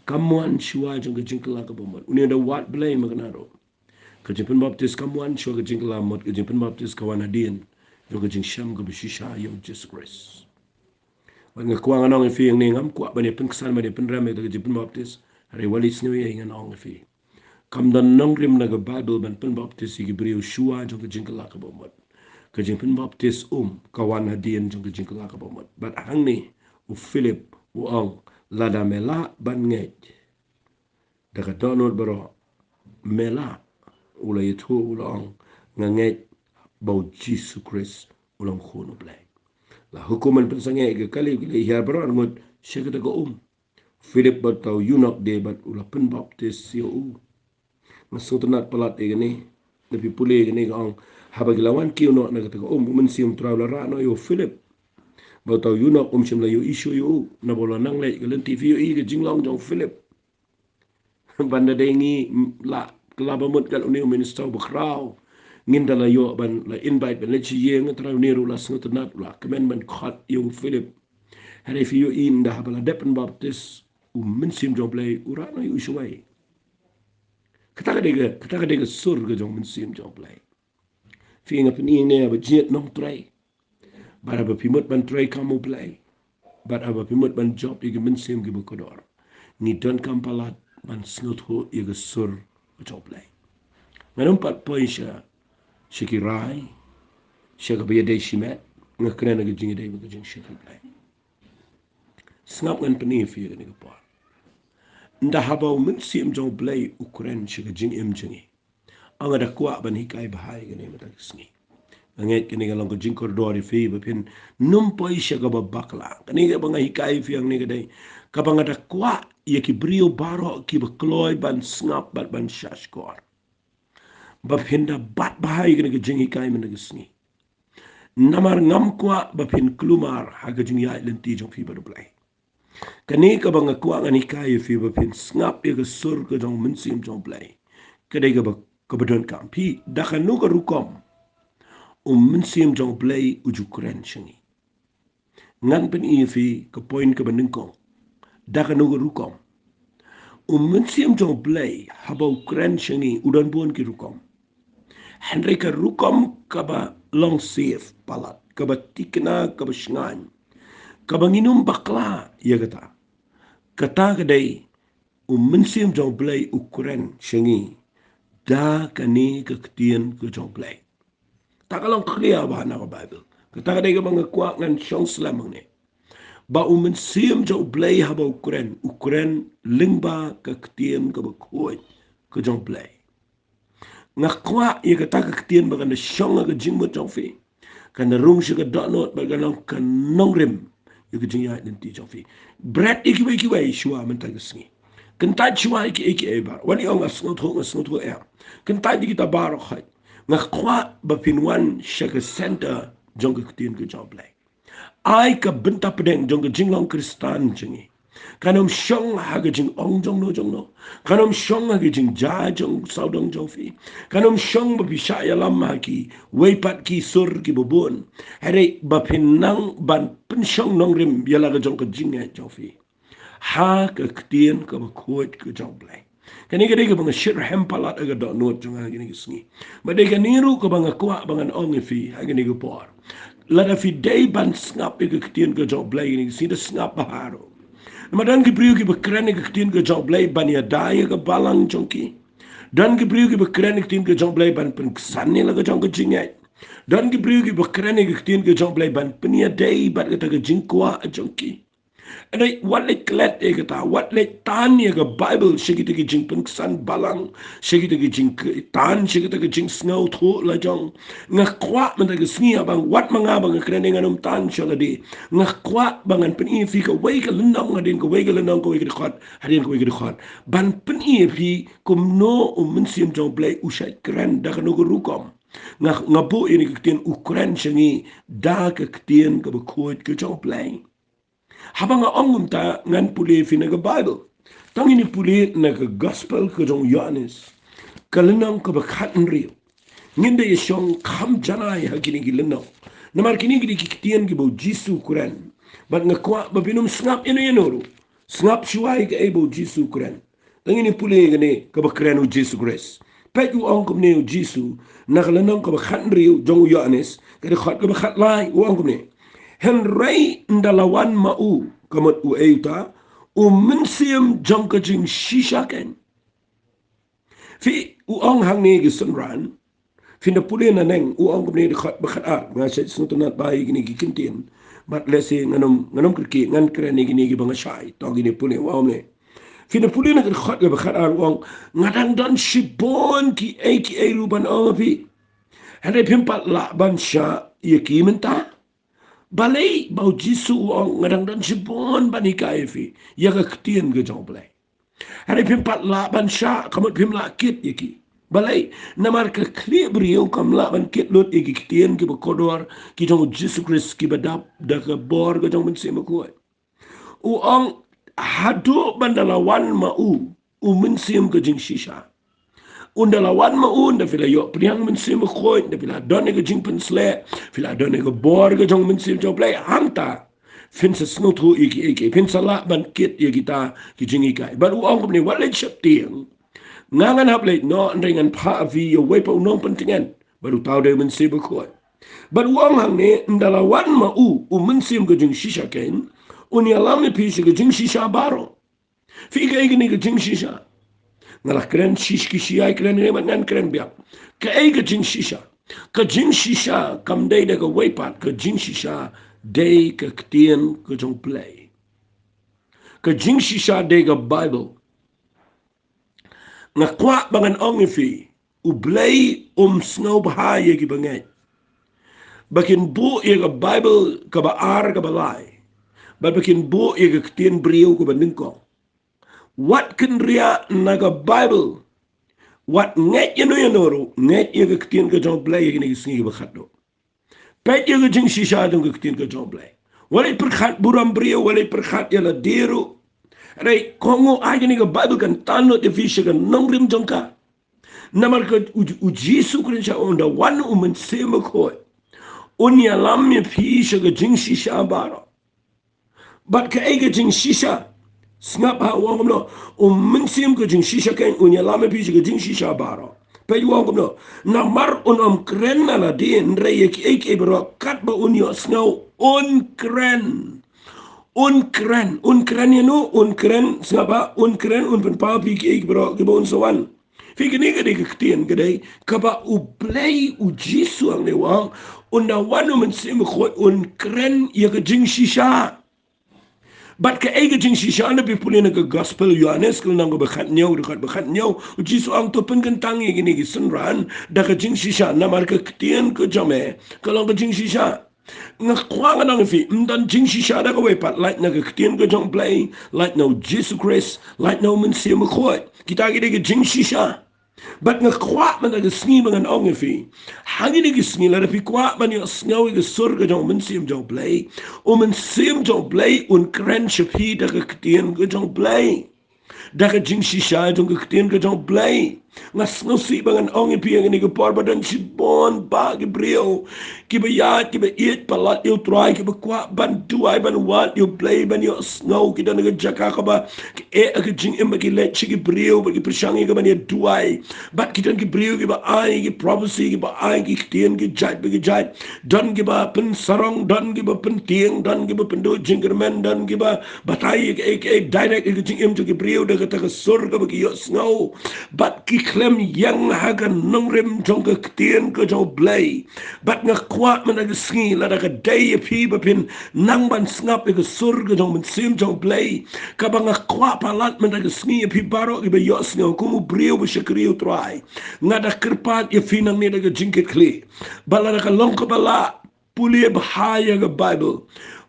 kam wan shuwa jong ka jingkylla kaba mut. Une u da wad Blei ma kane ruh. Ka jingpynbaptis kam wan shuwa ka jingkylla mut, ka jingpynbaptis ka wan hadien jong ka jingshem kaba shisha ïa U Jisu Khrist. Bad nga kwah ngan ong ïa phi hangne, ngam kwah ban ïa pynksan ban ïa pynrem ïa ka jingpynbaptis. Hynrei wat leit sngew ei ei, ngan ong ïa phi. Kam don nongrim na ka Baibl ban pynbaptis ïa ki briew shuwa jong ka jingkylla kaba mut. Ka jingpynbaptis um ka wan hadien jong ka jingkylla kaba mut. Bad hangne u Philip u ong, lada me lah ban ngeit, da ka dohnud baroh me lah. U la ïathuh, u la ong, nga ngeit ba U Jisu Khrist u long Khun U Blei. La hukum ban pynsangeh ïa ka kali, ki la hiar baroh arngut sha kata ka um. Philip bad uta u eunuch de bad u la pynbaptis ïa u. Nga sngewtynnat palat ïa kane, da phi pule ïa kane ka ong, haba ki la wan kiew noh na kata ka um, u Mynsiem U Trai u la rah noh ïa u Philip. Bad uta u eunuch um shym la ïohi shuh ïa u, naba u la nang leit ka lynti. Phi ïohi ka jinglong jong u Philip. Ban da dei ngi, la, la ba mut kat une u minister uba khraw, ngin da la ïoh ban la invite ban leit sha ïing, hynrei une ruh u la sngewtynnat, u la kmen ban khot ïa u Philip. Hynrei phi ïohi, ynda haba la dep pynbaptis, u Mynsiem jong U Blei u rah noh ïa u shawei. Kata ka dei ka, kata ka dei ka sur ka jong u Mynsiem jong U Blei. Phi, nga pyni hangne, haba jied nongtrei, bad haba phi mut ban trei kam U Blei, bad haba phi mut ban jop ïa ki mynsiem kiba kordor, ngi donkam palat ban sngewthuh ïa ka sur ka jong U Blei. Ngan ym pat poi sha, sha ki rai, sha kaba ïadei shimet. Nga kren na ka jingïadei bad ka jingshakri Blei. Sngap, ngan pyni ïa phi ïa kane ka por. Ynda haba u Mynsiem jong U Blei u kren sha ka jingim jong ngi, nga da kwah ban hikai bha ïa kane mynta ka sngi. Nga ngeit kane ka long ka jingkordor ïa phi ba phin ym poi sha kaba bakla. Kane kaba nga hikai ïa phi hangne ka dei kaba nga da kwah ïa ki briew baroh kiba kloi ban sngap bad ban shahshkor, ba phin da bat bha ïa kane ka jinghikai mynta ka sngi. Namar ngam kwah ba phin kulmar ha ka jingïaid lynti jong phi bad U Blei. Kane kaba nga kwah ngan hikai ïa phi ba phin sngap ïa ka sur ka jong u Mynsiem jong U Blei, ka dei kaba, kaba donkam. Phi, da kano ka rukom u Mynsiem jong U Blei u ju kren sha ngi? Ngan pyni ïa phi ka point kaba nyngkong. Da kano ka rukom u Mynsiem jong U Blei haba u kren sha ngi? U don bun ki rukom. Hynrei ka rukom kaba long safe palat, kaba thikna, kaba shngaiñ, kaba ngin ym bakla ïa kata, kata ka dei u Mynsiem jong U Blei u kren sha ngi da kane ka ktien ka jong U Blei. Ta ka long clear bha na ka Baibl. Kata ka dei kaba nga kwah ngan shong slem hangne. ba u Mynsiem jong U Blei haba u kren, u kren lyngba ka ktien kaba khuid ka jong U Blei. Nga kwah ïa kata ka ktien ba kan da shong ha ka jingmut jong phi, kan da rung sha ka dohnud, ba kan long ka nongrim ïa ka jingïaid lynti jong phi. Bret ïa kiwei kiwei shuwa mynta ka sngi. Kyntait shuwa ïa ki, ïa ki, ïa ki baroh. Wat ong nga sngewthuh, nga sngewthuh ïa. Kyntait ïa kita baroh. Nga kwah ba phin wan sha ka center jong ka ktien ka jong U Blei. Ai ka bynta pdeng jong ka jinglong Khristan jong ngi. Kan ym shong ha ka jingong jong no jong no. Kan ym shong ha ka jingjia jong sawdong jong phi. Kan ym shong ba phi shah ïalam ha kiwei pat ki sur kiba bun. Hynrei ba phin nang ban pynshong nongrim ïa la ka jong ka jingngeit jong phi ha ka ktien kaba khuid ka jong U Blei. Kane ka dei kaba nga shyrkhei palat ha ka dohnud jong nga ha kane ka sngi. Bad dei kane ruh kaba nga kwah ba ngan ong ïa phi ha kane ka por. Lada phi dei ban sngap ïa ka ktien ka jong U Blei ha kane ka sngi, da sngap bha ruh. Namar don ki briew kiba kren ïa ka ktien ka jong U Blei ban ïada ïa ka balang jong ki. Don ki briew kiba kren ïa ka ktien ka jong U Blei ban pynksan ïa la ka jong ka jingngeit. Don ki briew kiba kren ïa ka ktien ka jong U Blei ban pynïadei bad kata ka jingkwah jong ki. Hynrei wat leit klet ïa kata, wat leit tan ïa ka Baibl sha kita ki jingpynksan balang, sha kita ki jingtan, sha kita ki jingsngewthuh la jong. Nga kwah mynta ka sngi, haba wat ma nga ba nga kren, ngan ym tan sha lade. Nga kwah ba ngan pyni ïa phi kawei ka lynnong hadien kawei ka lynnong, kawei ka dkhot hadien kawei ka dkhot, ban pyni ïa phi kumno u Mynsiem jong U Blei u shait kren da kano ka rukom. Nga, nga buh ïa kane ka ktien, u kren sha ngi da ka ktien kaba khuid ka jong U Blei. Haba nga ong kumta, ngan pule ïa phi na ka Baibl. To ngin ïa pule na ka Gospel ka jong u Ïoannis, ka lynnong kaba khathynriew. Ngin da ïa shong kham janai ha kine ki lynnong, namar kine ki dei ki ktien kiba u Jisu u kren. Bad nga kwah ba phin ym sngap ïano ïano ruh. Sngap shuwa ïa kaei ba u Jisu u kren. To ngin ïa pule ïa kane kaba kren u Jisu Khrist. Peit, u ong kumne u Jisu na ka lynnong kaba khathynriew jong u Ïoannis, ka dkhot kaba khatlai, u ong kumne: Hynrei ynda la wan ma u, ka mut uei uta? U Mynsiem jong ka jingshisha keiñ. Phi, u ong hangne ki synran, phin da pule nangne, u ong kumne, dkhot ba khatar. Nga shait sngewtynnat bha ïa kine ki kyntien. Bad lehse ngan ym, ngan ym kyrkieh, ngan kren ïa kine kiba nga shai. To ngin ïa pule, u ong kumne. Phin da pule na ka dkhot kaba khatar, u ong: Nga dang don shibun kiei kiei ruh ban ong ha phi, hynrei phim pat lah ban shah ïa ki mynta. Balei ba u Jisu u ong: Nga dang don shibun ban hikai ïa phi ïa ka ktien ka jong U Blei, hynrei phim pat lah ban shah, ka mut phim lah kit ïa ki. Balei? Namar ka khlieh briew kam lah ban kit lut ïa ki ktien kiba kordor ki jong u Jisu Khrist kiba dap da ka bor ka jong u Mynsiem Bakhuid. U ong: Haduh ban da la wan ma u, u Mynsiem ka jingshisha. Ynda la wan ma u, ynda phi la ïoh pdiang Mynsiem Bakhuid, ynda phi la don ïa ka jingpynshlur, phi la don ïa ka bor ka jong u Mynsiem jong U Blei, hangta phin sa sngewthuh ïa kiei kiei, phin sa lah ban kit ïa kita ki jinghikai. Bad u ong kumne: Wat leit sheptieng, nga ngan hap leit noh, hynrei ngan phah ïa phi ïa uwei pat u nongpyntngen, bad uta u dei u Mynsiem Bakhuid. Bad u ong hangne: Ynda la wan ma u, u Mynsiem ka jingshisha keiñ, un ïalam ïa phi sha ka jingshisha baroh. Phi, kaei kane ka jingshisha? Nga la kren shish ki shiai, kren ne, bad ngan kren biang. Kaei ka jingshisha? Ka jingshisha kam dei da kawei pat, ka jingshisha dei ka ktien ka jong U Blei. Ka jingshisha dei ka Baibl. Nga kwah ba ngan ong ïa phi, U Blei um sngewbha ïa kiba ngeit ba kin buh ïa ka Baibl kaba ar kaba lai, bad ba kin buh ïa ka ktien briew kaba nyngkong. Wat kynriah na ka Baibl. Wat ngeit ïano ïano ruh, ngeit ïa ka ktien ka jong U Blei ïa kine ki sngi kiba khatduh. Peit ïa ka jingshisha jong ka ktien ka jong U Blei. Wat leit pyrkhat burom briew, wat leit pyrkhat ïa lade ruh. Hynrei kong, ai kane ka Baibl kan tan lut ïa phi sha ka nongrim jong ka. Namar ka u, u Jisu u kren sha, ynda wan u Mynsiem Bakhuid, un ïalam ïa phi sha ka jingshisha baroh. Bad kaei ka jingshisha? Sngap ha, u ong kumno: U Mynsiem ka jingshisha keiñ, un ïalam ïa phi sha ka jingshisha baroh. Peit, u ong kumno: Namar un ym kren na lade, hynrei ïa kiei kiei baroh katba un ïohsngew, un kren. Un kren, un kren ïano? Un kren, sngap ha, un kren, un pynpaw ïa phi kiei kiei baroh kiba un sa wan. Phi, kane ka dei ka ktien, ka dei kaba U Blei, u Jisu hangne u ong, ynda wan u Mynsiem Bakhuid, un kren ïa ka jingshisha. Bad kaei ka jingshisha? Lada phi pule na ka gospel Ïohannes ka lynnong kaba khathynñiew, dkhot ba khathynñiew, u Jisu u ong, to pynkyntang ïa kine ki synran da ka jingshisha, namar ka ktien ka jong me ka long ka jingshisha. Nga kwah ngan ong ïa phi, ym don jingshisha da kawei pat, lait na ka ktien ka jong U Blei, lait na u Jisu Khrist, lait na u Mynsiem Bakhuid. Kita ki dei ka jingshisha. Bad nga kwah mynta ka sngi ba ngan ong ïa phi, ha kine ki sngi lada phi kwah ban ïohsngew ïa ka sur ka jong u Mynsiem jong U Blei, u Mynsiem jong U Blei un kren sha phi da ka ktien ka jong U Blei, da ka jingshisha jong ka ktien ka jong U Blei. Nga sngewsih ba ngan ong ïa phi ha kane ka por ba don shibun bah ki briew kiba ïaid, kiba ïeit palat ïa U Trai, kiba kwah ban duwai, ban wad ïa U Blei, ban ïohsngew. Ki don ha ka jaka kaba ki eh ha ka jingim, ba ki leit sha ki briew, ba ki pyrshang ïa ka ban ïa duwai. Bad ki don ki briew kiba ai ki prophecy, kiba ai ki ktien, ki jait ba ki jait. Don kiba pynsarong, don kiba pyntieng, don kiba pynduh jingkyrmen, don kiba batai ïa ka, ïa ka, ïa ka direct ïa ka jingim jong ki briew da kata ka sur kaba ki ïohsngew. Bad ki khlem ïeng ha ka nongrim jong ka ktien ka jong U Blei. Bad nga kwah mynta ka sngi, lada ka dei ïa phi ba phin nang ban sngap ïa ka sur ka jong u Mynsiem jong U Blei, kaba nga kwah palat mynta ka sngi ïa phi baroh kiba ïohsngew, kum u briew ba shakri U Trai, nga da kyrpad ïa phi nangne da ka jingkitkhlieh ba lada ka long kaba lah, pule bha ïa ka Baibl.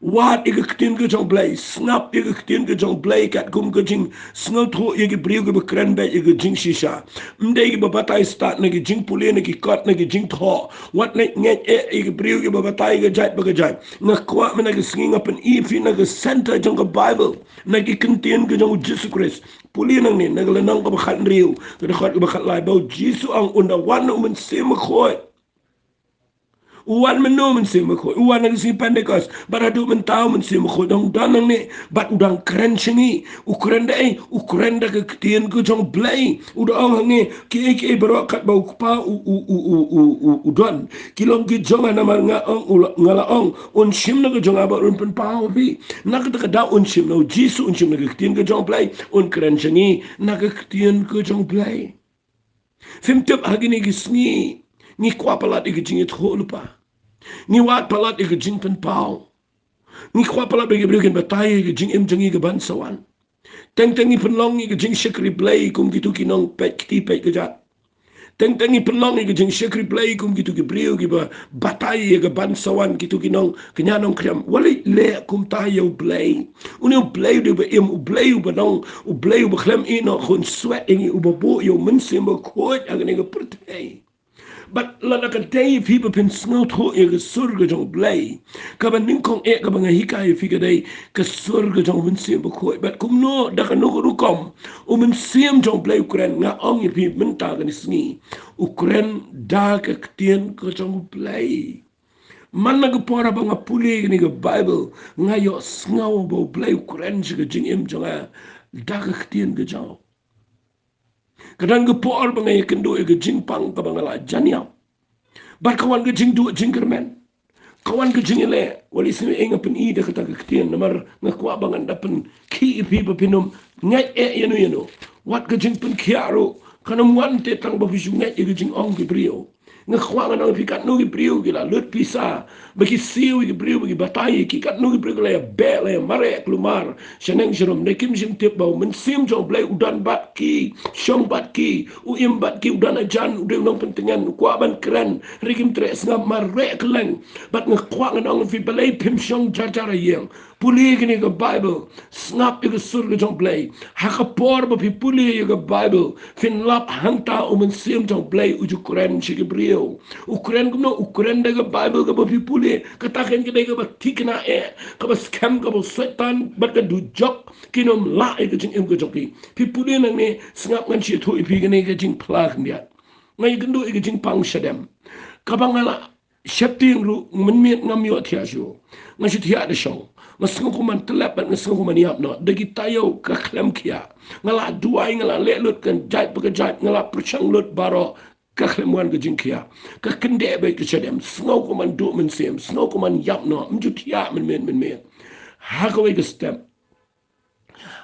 Wad ïa ka ktien ka jong U Blei, sngap ïa ka ktien ka jong U Blei katkum ka jingsngewthuh ïa ki briew kiba kren beit ïa ka jingshisha. Ym dei kiba batai stad na ki jingpule, na ki kot, na ki jingthoh. Wat leit ngeit eh ïa ki briew kiba batai ka jait ba ka jait. Nga kwah mynta ka sngi nga pyni ïa phi na ka center jong ka Baibl, na ki kyntien ka jong u Jisu Khrist. Pule nangne na ka lynnong kaba khathynriew, ka dkhot kaba khatlai, ba u Jisu u ong, un da wan u Mynsiem Bakhuid. U wan mynno u Mynsiem Bakhuid? U wan ha ka sngi Pentekost. Bad haduh mynta u Mynsiem Bakhuid u dang don nangne bad u dang kren sha ngi. U kren da ei? U kren da ka ktien ka jong U Blei. U da ong ha ngi, kiei kiei baroh katba u Kpa u, u, u, u, u, u, u don, ki long ki jong nga, namar nga ong, u la, nga la ong, un shim na ka jong nga bad un pynpaw ha phi. Na kata ka daw un shim na u Jisu, un shim na ka ktien ka jong U Blei, un kren sha ngi na ka ktien ka jong U Blei. Phim tip, ha kine ki sngi ngi kwah palat ïa ka jingïathuhlypa. Ngi wad palat ïa ka jingpynpaw. Ngi kwah palat ba ki briew kin batai ïa ka jingim jong ngi ka ban sa wan. Teng teng ngi pynlong ïa ka jingshakri Blei kum kito ki nongpeit kti peit kjat. Teng teng ngi pynlong ïa ka jingshakri Blei kum kito ki briew kiba batai ïa ka ban sa wan, kito ki nongkñia nongkñiam. Wat leh kumta ïa U Blei. Une U Blei u dei uba im, U Blei uba nong, U Blei uba khlem ïehnoh khun swet ïa ngi, uba buh ïa u Mynsiem Bakhuid ha kane ka pyrthei. Bad lada ka dei ïa phi ba phin sngewthuh ïa ka sur ka jong U Blei, kaba nyngkong eh kaba nga hikai ïa phi ka dei ka sur ka jong u Mynsiem Bakhuid. Bad kumno, da kano ka rukom u Mynsiem jong U Blei u kren? Nga ong ïa phi mynta kane sngi, u kren da ka ktien ka jong U Blei. Man la ka por haba nga pule kane ka Baibl, nga ïohsngew ba U Blei u kren sha ka jingim jong nga da ka ktien ka jong u. Ka don ka por ba nga ïakynduh ïa ka jingpang kaba nga la jan ïap. Bad ka wan ka jingduh jingkyrmen, ka wan ka jingïaleh. Wat leh sngewbha nga pyni da kata ka ktien, namar nga kwah ba ngan da pynkhih ïa phi ba phin ym ngeit eh ïano ïano. Wat ka jingpynkhiah ruh kan ym wan te tang ba phi shu ngeit ïa ka jingong ki briew. Nga kwah ngan ong ïa phi, katno ki briew ki la lut pisa, ba ki siew ïa ki briew, ba ki batai ïa ki, katno ki briew ki la ïabeh, la ïamareh kulmar shaneng sharum. Hynrei kim shym tip ba u Mynsiem jong U Blei u don bad ki, shong bad ki, u im bad ki, u don hajan, u dei u nongpyntngen, u kwah ban kren. Hynrei kim treh sngap, mareh kylleng. Bad nga kwah ngan ong ïa phi, balei phim shong jar jar ha ïing? Pule kane ka Baibl, sngap ïa ka sur ka jong U Blei. Ha ka por ba phi pule ïa ka Baibl, phin lap hangta u Mynsiem jong U Blei u ju kren sha ki briew. U kren kumno? U kren da ka Baibl kaba phi pule. Kata kein ka dei kaba thikna eh, kaba skhem, kaba u Soitan bad ka dujok kin ym lah ïa ka jingim ka jong phi. Phi pule nangne, sngap, ngan shu ïathuh ïa phi kane ka jingphla khyndiat. Nga ïakynduh ïa ka jingpang shadem kaba nga la sheptieng ruh mynmiet ngam ïoh thiah shuh. Nga shu thiah da shong. Nga sngew kum ban tyllep bad nga sngew kum ban ïap noh. Da ki taïew ka khlem khiah. Nga la duwai, nga la leh lut ka jait pa ka jait, nga la pyrshang lut baroh, ka khlem wan ka jingkhiah. Ka kyndeh beit ka shadem. Sngew kum ban duh mynsiem, sngew kum ban ïap noh. Ym ju thiah mynmiet mynmiet. Ha kawei ka step,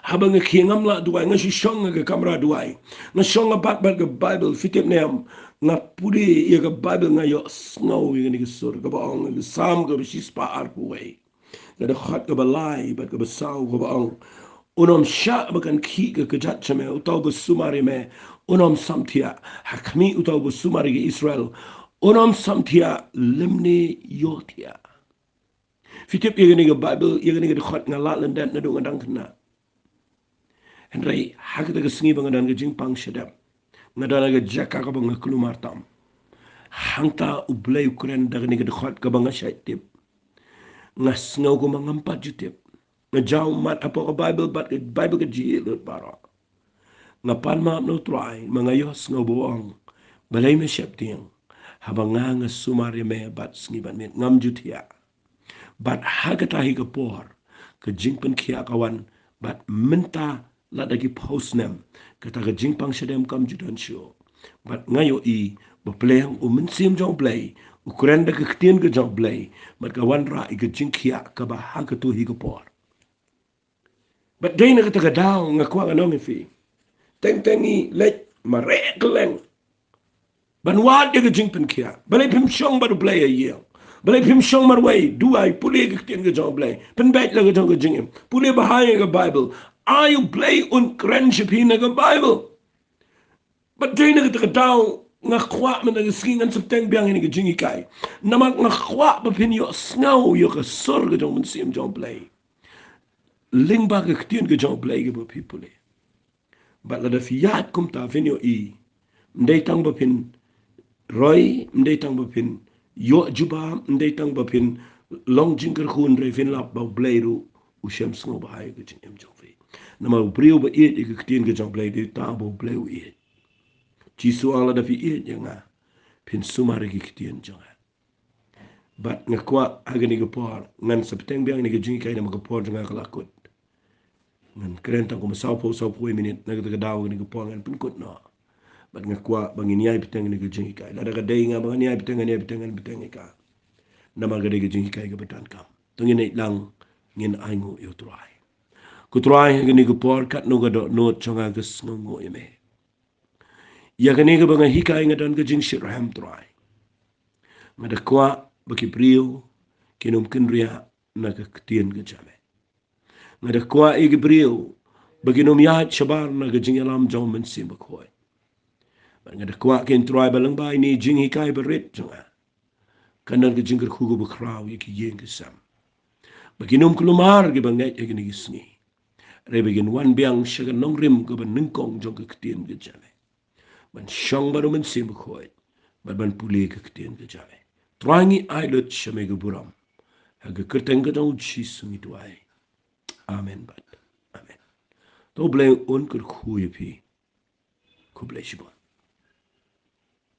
haba nga khie ngam lah duwai, nga shu shong ha ka kamra duwai. Nga shong nga bat bad ka Baibl, phi tip ne em? Nga pule ïa ka Baibl, nga ïohsngew ïa kane ka sur kaba ong ha ka Salm kaba shispah arphew wei. Ka dkhot kaba lai bad kaba saw kaba ong, un ym shah ba kan khih ka kjat sha me uta uba sumar ïa me, un ym samthiah. Ha khmih uta uba sumar ïa Israel, un ym samthiah lymne ïohthiah. Phi tip ïa kane ka Baibl, ïa kane ka dkhot nga lah lyndet naduh nga dang khynnah. Hynrei ha kata ka sngi ba nga don ka jingpang shadem, nga don ha ka jaka kaba nga kulmar tam. Hangta U Blei u kren da kane ka dkhot kaba nga shait tip. Nga sngew kumba ngam pat ju tip. Nga jaw mat hapoh ka Baibl bad ka Baibl ka jingïaid lut baroh. Nga pan map na U Trai, ma nga ïohsngew ba u ong, balei me sheptieng? Haba nga nga sumar ïa me bad sngi bad miet ngam ju thiah. Bad ha kata hi ka por ka jingpynkhiah ka wan, bad mynta lada ki phew snem kata ka jingpang shadem kam ju don shuh. Bad nga ïohi ba pleng U Mynsiem jong U Blei u kren da ka ktien ka jong U Blei, bad ka wanrah ïa ka jingkhiah kaba ha katu hi ka por. Bad dei na kata ka daw nga kwah ngan ong ïa phi, teng teng ngi leit mareh kylleng ban wad ïa ka jingpynkhiah. Balei phim shong bad U Blei ha ïing? Balei phim shong marwei, duwai, pule ka ktien ka jong U Blei, pynbeit la ka jong ka jingim, pule bha ïa ka Baibl? Ai U Blei un kren sha phi na ka Baibl. Bad dei na kata ka daw nga kwah mynta ka sngi ngan sa bteng biang ïa kane ka jinghikai, namar nga kwah ba phin ïohsngew ïa ka sur ka jong U Mynsiem jong U Blei lyngba ka ktien ka jong U Blei kaba phi pule. Bad lada phi ïaid kumta, phin ïohi, ym dei tang ba phin roi, ym dei tang ba phin ïoh jubab, ym dei tang ba phin long jingkyrkhu, hynrei phin lap ba U Blei ruh u shem sngewbha ïa ka jingim jong phi. Namar u briew ba ïeit ïa ka ktien ka jong U Blei dei tang ba U Blei u ïeit. Jisu ong, lada phi ïeit ïa nga, phin sumar ïa ki ktien jong nga. Bad nga kwah ha kane ka por ngan sa bteng biang ïa kane ka jinghikai namar ka por jong nga ka la kut. Ngan kren tang kumba sawphew, sawphew minit, na kata ka daw kane ka por ngan pynkut noh. Bad nga kwah ba ngin ïai bteng ïa kane ka jinghikai. Lada ka dei nga ba ngan ïai bteng, ngan ïai bteng, ngan bteng ïa ka. Namar ka dei ka jinghikai kaba donkam. To ngin ïaid lang, ngin ainguh ïa U Trai. Ko Trai, ha kane ka por katno ka dohnud jong nga ka sngewnguh ïa me. Ïa kane kaba nga hikai nga don ka jingshitrhem Trai. Nga da kwah ba ki briew kin ym kynriah na ka ktien ka jong me. Nga da kwah ïa ki briew ba kin ym ïaid shabar na ka jingïalam jong U Mynsiem Bakhuid. Bad nga da kwah kin Trai ba lyngba ine i jinghikai barit jong nga kan don ka jingkyrkhu kaba khraw ïa ki ïing ki sem. Ba kin ym kulmar kiba ngeit ha kine ki sngi, hynrei ba kin wan biang sha ka nongrim kaba nyngkong jong ka ktien ka jong me, ban shong bad U Mynsiem Bakhuid, bad ban pule ka ktien ka jong me. Trai, ngi ai lut sha me ka burom, ha ka kyrteng ka jong U Jisu ngi duwai. Amen bad amen. To U Blei un kyrkhu ïa phi. Khublei shibun.